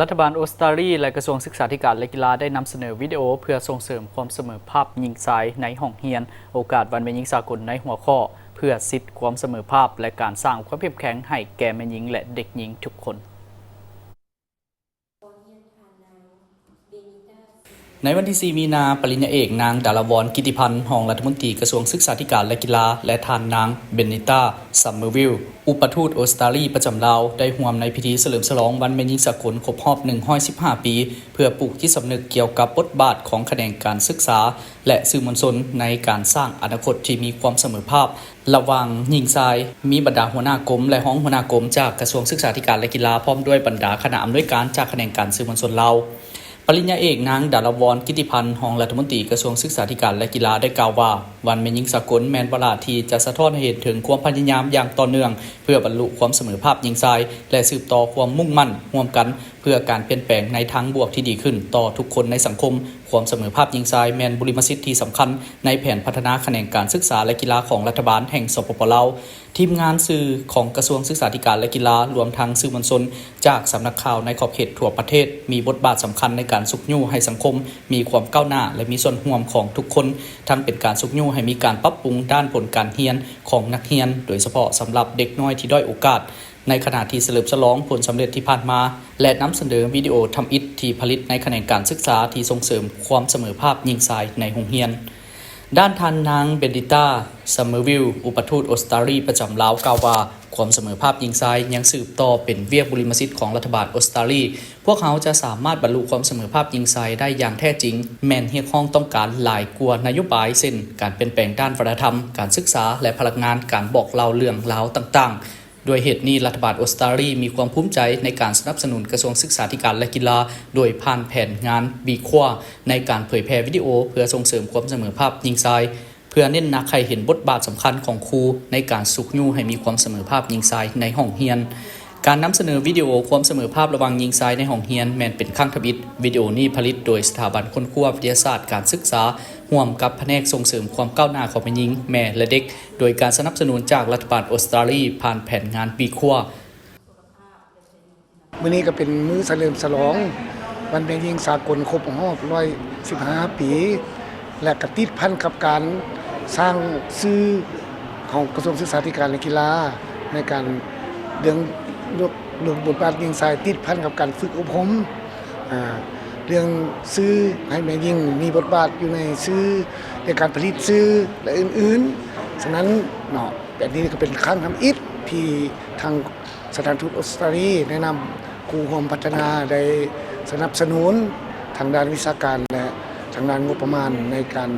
ລັດຖະບານອົດສະຕາລີ ແລະ ກະຊວງສຶກສາທິການ ແລະ ກິລາ ໄດ້ນຳສະເໜີວິດີໂອເພື່ອສົ່ງເສີມຄວາມສະເໝີພາບຍິງຊາຍໃນຫ້ອງຮຽນ ໂອກາດວັນແມ່ຍິງສາກົນໃນຫົວຂໍ້ ເພື່ອສິດຄວາມສະເໝີພາບ ແລະ ການສ້າງຄວາມເຂັ້ມແຂງໃຫ້ແກ່ແມ່ຍິງ ແລະ ເດັກຍິງທຸກຄົນ. ໃນວັນທີສີ່ ມີນາ, ປະລິນຍາເອກ ນາງ ດາລາວອນ ກິດຕິພັນ ຮອງລັດຖະມົນຕີກະຊວງສຶກສາທິການ ແລະ ກິລາ ແລະ ທ່ານນາງ ເບນນິຕາ ຊັມເມີວິລ ອຸປະທູດອົດສະຕາລີປະຈຳລາວ ໄດ້ຮ່ວມໃນພິທີສະເຫຼີມສະຫຼອງວັນແມ່ຍິງສາກົນຄົບຮອບໜຶ່ງຮ້ອຍສິບຫ້າປີ ເພື່ອປູກຈິດສຳນຶກກ່ຽວກັບບົດບາດຂອງຂະແໜງການສຶກສາ ແລະ ສື່ມວນຊົນໃນການສ້າງອະນາຄົດທີ່ມີຄວາມສະເໝີພາບ ລະຫວ່າງຍິງຊາຍ, ມີບັນດາຫົວໜ້າກົມ ແລະ ຮອງຫົວໜ້າກົມຈາກກະຊວງສຶກສາທິການ ແລະ ກິລາ ພ້ອມດ້ວຍບັນດາຄະນະອຳນວຍການຈາກຂະແໜງການສື່ມວນຊົນລາວ. ປະລິນຍາເອກ ນາງ ດາລາວອນ ກິດຕິພັນ ຮອງລັດຖະມົນຕີກະຊວງສຶກສາທິການ ແລະ ກິລາ ໄດ້ກ່າວວ່າ, ວັນແມ່ຍິງສາກົນແມ່ນວາລະທີ່ຈະສະທ້ອນໃຫ້ເຫັນເຖິງຄວາມພະຍາຍາມຢ່າງຕໍ່ເນື່ອງ ເພື່ອບັນລຸຄວາມສະເໝີພາບຍິງຊາຍ ແລະ ສືບຕໍ່ຄວາມມຸ່ງໝັ້ນຮ່ວມກັນ ເພື່ອການປ່ຽນແປງໃນທາງບວກທີ່ດີຂຶ້ນຕໍ່ທຸກຄົນໃນສັງຄົມ. ຄວາມສະເໝີພາບຍິງຊາຍແມ່ນບຸລິມະສິດທີ່ສຳຄັນໃນແຜນພັດທະນາຂະແໜງການສຶກສາ ແລະ ກິລາຂອງລັດຖະບານແຫ່ງ ສປປ ລາວ. ທີມງານສື່ຂອງກະຊວງສຶກສາທິການ ແລະ ກິລາ, ລວມທັງສື່ມວນຊົນຈາກສຳນັກຂ່າວໃນຂອບເຂດທົ່ວປະເທດ ມີບົດບາດສຳຄັນໃນການຊຸກຍູ້ໃຫ້ສັງຄົມມີຄວາມກ້າວໜ້າ ແລະ ມີສ່ວນຮ່ວມຂອງທຸກຄົນ, ທັງເປັນການຊຸກຍູ້ໃຫ້ມີການປັບປຸງດ້ານຜົນການຮຽນຂອງນັກຮຽນ, ໂດຍສະເພາະສຳລັບເດັກນ້ອຍທີ່ດ້ອຍໂອກາດ. ໃນຂະນະທີ່ສະເຫຼີມສະຫຼອງຜົນສຳເລັດທີ່ຜ່ານມາ ແລະ ນຳສະເໜີວິດີໂອທຳອິດທີ່ຜະລິດໃນຂະແໜງການສຶກສາທີ່ສົ່ງເສີມຄວາມສະເໝີພາບຍິງຊາຍໃນໂຮງຮຽນ. ດ້ານທ່ານນາງ ເບນດິຕາ ຊັມເມີວິລ ອຸປະທູດອົດສະຕາລີປະຈຳລາວ ກ່າວວ່າ, ຄວາມສະເໝີພາບຍິງຊາຍຍັງສືບຕໍ່ເປັນວຽກບຸລິມະສິດຂອງລັດຖະບານອົດສະຕາລີ. ພວກເຮົາຈະສາມາດບັນລຸຄວາມສະເໝີພາບຍິງຊາຍໄດ້ຢ່າງແທ້ຈິງ ແມ່ນຮຽກຮ້ອງຕ້ອງການຫຼາຍກວ່ານະໂຍບາຍ ເຊັ່ນ ການປ່ຽນແປງດ້ານວັດທະນະທຳ, ການສຶກສາ ແລະ ພະລັງງານ, ການບອກເລົ່າເລື່ອງລາວຕ່າງໆ. ດ້ວຍເຫດນີ້, ລັດຖະບານອົດສະຕາລີມີຄວາມພູມໃຈໃນການສະໜັບສະໜູນກະຊວງສຶກສາທິການ ແລະ ກິລາ ໂດຍຜ່ານແຜນງານ B Corps ໃນການເຜີຍແຜ່ວິດີໂອເພື່ອສົ່ງເສີມຄວາມສະເໝີພາບຍິງຊາຍ, ເພື່ອເນັ້ນໜັກໃຫ້ເຫັນບົດບາດສຳຄັນຂອງຄູໃນການຊຸກຍູ້ໃຫ້ມີຄວາມສະເໝີພາບຍິງຊາຍໃນຫ້ອງຮຽນ. ການນຳສະເໜີວິດີໂອຄວາມສະເໝີພາບລະຫວ່າງຍິງຊາຍໃນຫ້ອງຮຽນແມ່ນເປັນຄັ້ງທຳອິດ. ວິດີໂອນີ້ຜະລິດໂດຍສະຖາບັນຄົ້ນຄວ້າວິທະຍາສາດການສຶກສາ ຮ່ວມກັບພະແນກສົ່ງເສີມຄວາມກ້າວໜ້າຂອງແມ່ຍິງ, ແມ່ ແລະ ເດັກ ໂດຍການສະໜັບສະໜູນຈາກລັດຖະບານອົດສະຕາລີ ຜ່ານແຜນງານ B Corps. ມື້ນີ້ກໍເປັນມື້ສະເຫຼີມສະຫຼອງວັນແມ່ຍິງສາກົນຄົບຮອບໜຶ່ງຮ້ອຍສິບຫ້າປີ ແລະ ກໍຕິດພັນກັບການສ້າງຊື່ຂອງກະຊວງສຶກສາທິການ ແລະ ກິລາ ໃນການເລື່ອງ ເລື່ອງບົດບາດຍິງຊາຍ ຕິດພັນກັບການຝຶກອົບຮົມ ອາ ເລື່ອງຊື່ໃຫ້ແມ່ຍິງມີບົດບາດຢູ່ໃນຊື່ ໃນການຜະລິດສື່ ແລະ ອື່ນໆ. ສະນັ້ນເນາະ, ແບບນີ້ກໍເປັນຄັ້ງທຳອິດທີ່ທາງສະຖານທູດອົດສະຕາລີແນະນຳຄູ່ຮ່ວມພັດທະນາໄດ້ສະໜັບສະໜູນທາງດ້ານວິຊາການ ແລະ ທາງດ້ານງົບປະມານໃນການ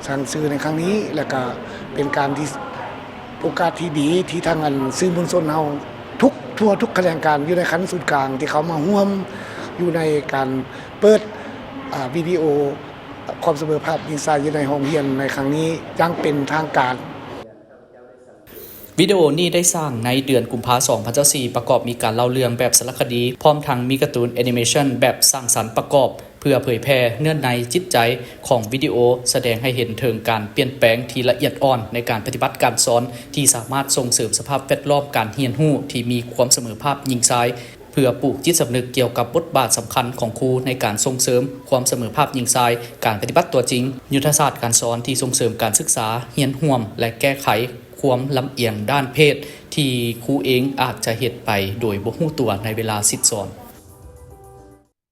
ສ້າງສື່ໃນຄັ້ງນີ້ ແລະ ກະເປັນການທີ່ ໂອກາດທີ່ດີທີ່ທາງອັນສື່ມວນຊົນເຮົາທຸກ ທົ່ວທຸກຂະແໜງການຢູ່ໃນຂັ້ນສູນກາງທີ່ເຂົ້າມາຮ່ວມຢູ່ໃນການເປີດ ອາ ວິດີໂອຄວາມສະເໝີພາບຍິງຊາຍຢູ່ໃນຫ້ອງຮຽນໃນຄັ້ງນີ້ຢ່າງເປັນທາງການ. ວິດີໂອນີ້ໄດ້ສ້າງໃນເດືອນກຸມພາ ສອງພັນຊາວສີ່ ປະກອບມີການເລົ່າເລື່ອງແບບສາລະຄະດີ ພ້ອມທັງມີກາຕູນແອນິເມຊັນແບບສ້າງສັນປະກອບ ເພື່ອເຜີຍແຜ່ເນື້ອໃນຈິດໃຈຂອງວິດີໂອ, ສະແດງໃຫ້ເຫັນເຖິງການປ່ຽນແປງທີ່ລະອຽດອ່ອນໃນການປະຕິບັດການສອນ ທີ່ສາມາດສົ່ງເສີມສະພາບແວດລ້ອມການຮຽນຮູ້ທີ່ມີຄວາມສະເໝີພາບຍິງຊາຍ, ເພື່ອປູກຈິດສຳນຶກກ່ຽວກັບບົດບາດສຳຄັນຂອງຄູໃນການສົ່ງເສີມຄວາມສະເໝີພາບຍິງຊາຍ, ການປະຕິບັດຕົວຈິງ, ຍຸດທະສາດການສອນທີ່ສົ່ງເສີມການສຶກສາ, ຮຽນຮ່ວມ ແລະ ແກ້ໄຂຄວາມລຳອຽງດ້ານເພດ ທີ່ຄູເອງອາດຈະເຮັດໄປໂດຍບໍ່ຮູ້ຕົວໃນເວລາສິດສອນ.